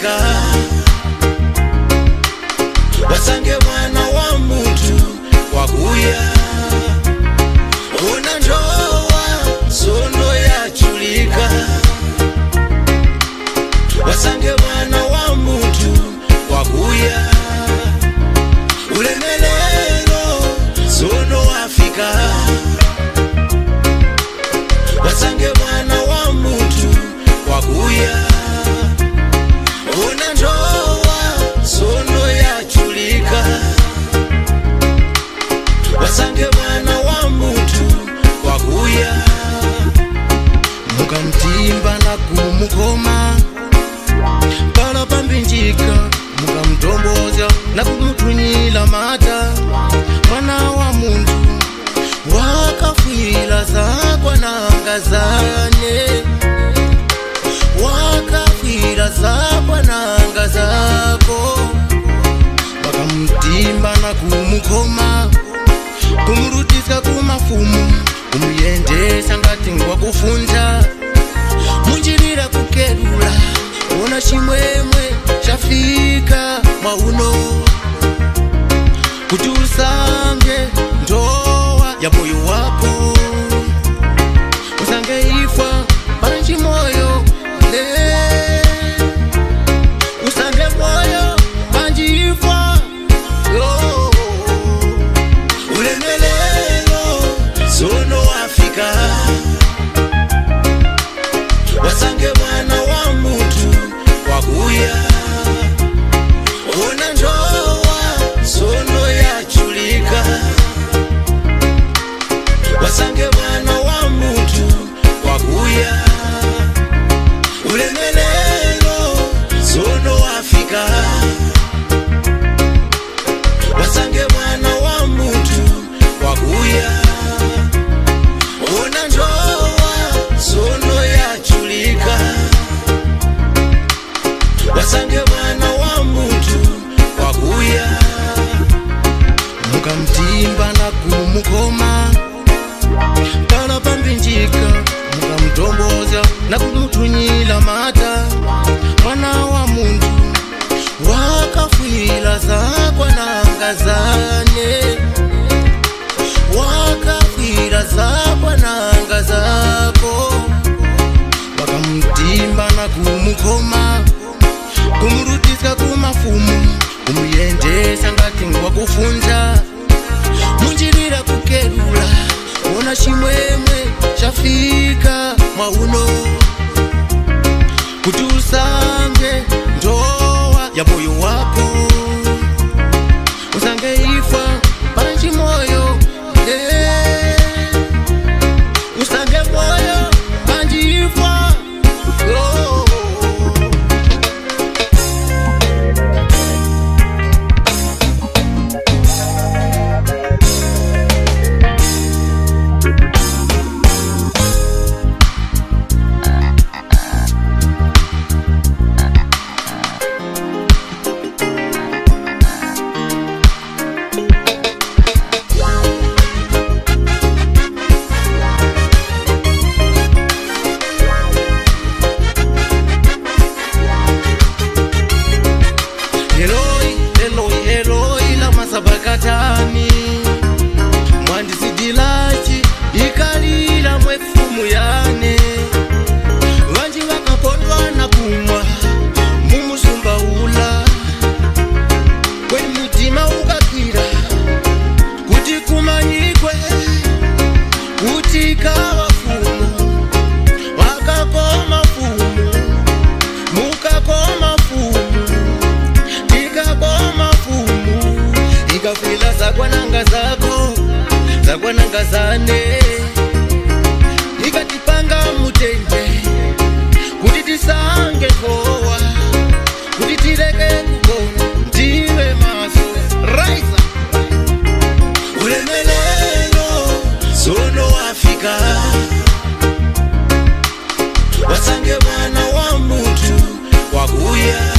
wafika, wasange mwana wa muntu wakuya. Ona ndoa sono yachulika, wasange mwana wa muntu wakuya. Ulemelelo sono wafika, wasange mwana wa muntu wakuya. Ona ndoa sono yachulika, wasange mwana wa muntu wakuya. Mukamtimba na kumukoma pala pambinjika, mukamtomboza na kumutwinyila mata. Mwana wa muntu wakafwila zakwa nangazane, wakafwila zakwa nanga zako. Wakamtimba na kumukoma, kumurutisa kumafumu, kumuyendesa ngati ngwakufunza. Munjirira kukerula ona chimwemwe chafika mwauno, kuti usange ndoa ya moyo wako, usange ifwa panji moyo le, usange moyo panji ifwa yo. Ulemelelo sono wafika, wasange mwana wa muntu wakuya. Ona ndoa sono yachulika, wasange mwana wa muntu wakuya. Ulemelelo sono wafika, wasange mwana wa muntu wakuya. Ona ndoa sono yachulika, wasange mwana wa muntu wakuya. Mukamtimba na kumukoma pala pambinjika, mukamtomboza na kumutwinyila mata. Mwana wa muntu wakafwila zakwa nangazane, wakafwila zakwa nanga zako. Wakamtimba na kumukoma, kumurutisa kumafumu, kumuyendesa ngati ngwakufunza. Munjirira kukerula ona chimwemwe chafika mwauno, kuti usange ndoa ya moyo wako, usange ifwa panji moyo le, usange moyo panji ifwa yo. Eloi, Eloi, Eloi, lama sabakatani. Mwandisidilachi ikalila mwefumu yane. Vanji vakapondwa na kumwa mumusumba ula, kweni mutima ukakira kuti kumanyikwe kuti kawafumu wakakoma fumu mukakoma fumu tikakoma fumu. Ikafwila zakwananga zako zakwananga zane, ikatipanga mutende kuti tisange kowa, kuti tileke kugona ndiwe maso raisa. Ulemelelo sono wafika, wasange mwana wa muntu wakuya.